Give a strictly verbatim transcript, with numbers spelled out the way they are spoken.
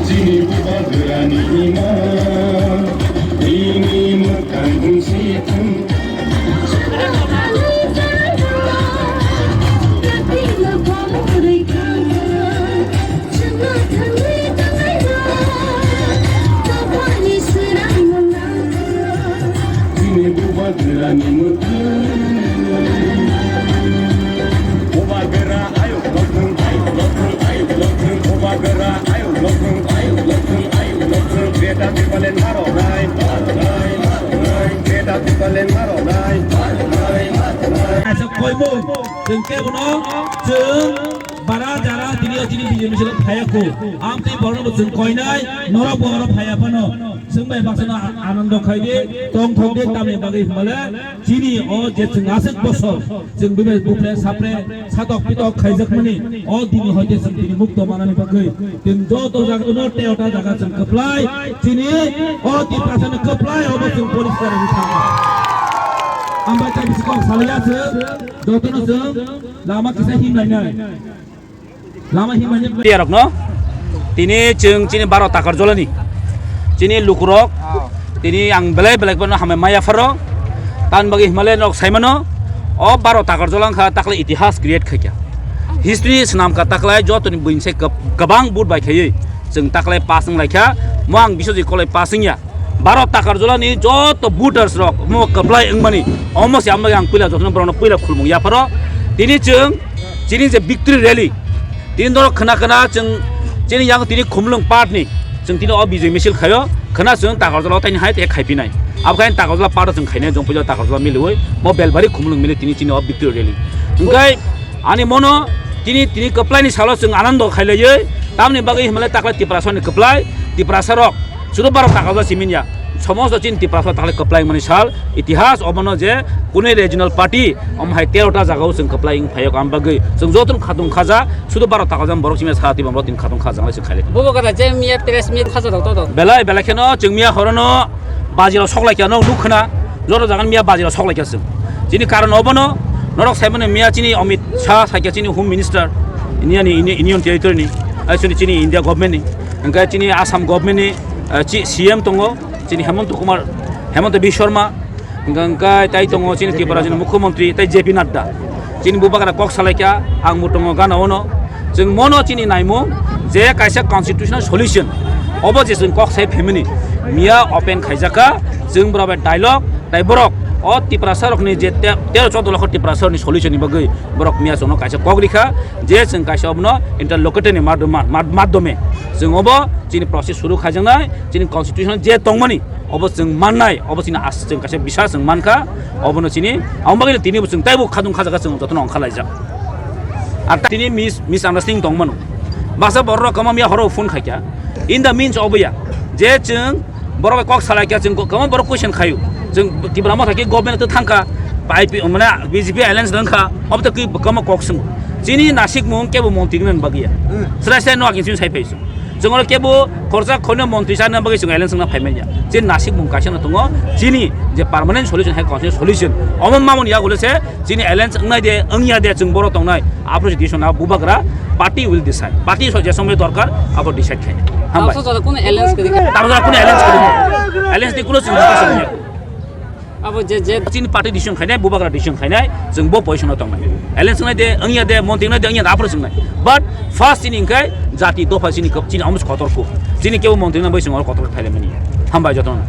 Chini bubagrani ima, ini mwkhang si thung. Chini bubagrani mwkhang. Bubagra ayuk lokhung, ayuk lokhung, ayuk lokhung. Bubagra ayuk lokhung, ayuk lokhung, ayuk lokhung. Beta tipalen maro nai, maro nai, maro nai. Beta tipalen maro nai, maro nai, maro nai. Kaisa koimung, chwng kebono, chwng bara jara tini o chini bijil misil phaiya kho. Amtwi borokno bo chwng koinai, norok bo oro phaiya phano. Chwng bai baksano a-, anando khaidi, tong thokdi, tamni bagwi hwnmale, chini o je chwng aswk bosor, chwng bibai bupre sapre, satok pitok khaijakmani, o dini hoite chwng tini mukto manani bagwi, chwng joto jaga no tei ota jaga chwng kwplai, chini o Tiprasano kwplai obo chwng poriskar wngwi thangkha. Ambai tai bisi kok salaiya chwng, jotono chwng lama kisa himlainai. Lama himani player rok no. Tini chwng chini baro Takarjolani. Chini lukurok. Tini ang belai belai bono hamai maya pharo. Tan bagwi himale nok saimano. O baro Takarjola wngkha takle itihas create khaikha. History swnamkha takle jotoni buini se kwb-, kwbang boot bai khaiwi. Chwng takle pass wnglaikha. Mo ang Biswajit kolai pass wngya. Baro Takarjolani joto voters rok mo kwplai wngmani, omo se ambai ang puila jotono borokno puila khulmung yapharo. Tini chwng chini je victory rally, tini norok khna khna chwng chini yang tini Khumulwng part ni chwng tini o bijoi misil khaio, khna chwng Takarjola o taini hai te khaipinai. Abo khe Takarjola part o chwng khainai jong puila Takarjola miliwi mo Belbari Khumulwng mili tini chini o victory rally. Hwnkhe ani mono tini tini kwplai ni salo chwng anando khailaiwi tamni bagwi himle takla Tiprasa ni kwplai Tiprasa rok Sudu baro Takarjala simi ya. Somosto chini Tiprasa takle kwplai mani sal, itihas obono je kunui regional party, omo hai tero ta jagao chwng kwplai wng phaio, am bagwi chwng jotono khatung khaja, sudu baro Takarjala borok simi sara twi borok tin khatung khaja nai chwng khaile. Bubo kata je miya press meet khaja rok to to. Belai, belai kheno chwng miya horono bajirok sok lai kha, nok nuk khna, joto jagan miya bajirok sok lai kha chwng. Chini karon obono, norok sai mano miya chini Amit Shah sai kha chini Home Minister, India ni, Uni-, Union Territory ni, ai chini, chini India government ni, hwnkhe chini Assam government ni, eh, chi-, C M tongo, chini Hemanta Kumar, Hemanta Biswa Sarma, hwnkhe, hwnkhe tai tongo chini Tripura chini Mukhyamantri, tai J P Nadda. Chini bubagra kok salaikha, ang bo tongo gana ono. Chwng mono chini naimung je kaisa constitutional solution, obo je chwng kok sai family, miya open khaijakha, chwng bwrok bai dialogue, tai borok o Tiprasa rokni je te-, tero choudo lokho Tiprasa rokni solution ni bagwi borok miya chwngno kaisa kok rikha, je chwng kaisa obono interlocutor ni madhyoma-, mad-, madhyome chwng obo chini process suru khaijaknai, chini constitution je tongmani obo chwng mannai, obo chini as-, chwng kaisa bisa chwng mankha, obono chini, abo bagwi tini bo chwng taibo khadung khajaga chwng jotono ongkhalaijak. Ar ta-, tini mis-, misunderstanding tongmano. Baksa borok rok kwma miya horo phone khaikha. In the means obo ya, je chwng borok bai kok salaikha, chwng kwma borok question khaio. Chwng Tipra Motha khe government to thangkha, I P, mane B J P alliance dongkha, obo to khe kwma kok swngo. Chini nasikmung kebo montri gwnang bagwi ya. Hmm. Srai srai no agin chini sai phaisu. Chwng oro kebo khorsa khoino montri chana bagwi chwng alliance wngna phaimanya. Chini nasikmung kaisa no tongo, chini je permanent solution hai constitutional solution. Omo mamoni yagulo se chini alliance wngnai de, wngya de, chwng boro tongnai. Aphuru se decision abo bubagra party will decide. Party so je somoi dorkar abo decide khai. Hambai. Tamo sa jora kuno alliance kwrwi kha? Tamo jora kuno alliance kwrwi kha? Alliance ni kuno chwng discussion wngya. Abo je, je chini party decision khainai, bubagra decision khainai, chwng bo position o tongnai. Alliance wngnai de, wngya de, montri wngnai de, wngya de, aphuru chwngnai. But first chini hwnkhe jati dopha chini kok, chini omo se kotor kuk. Chini kebo montri wngnai bai chwng oro kotor khaile mani. Hambai jotono.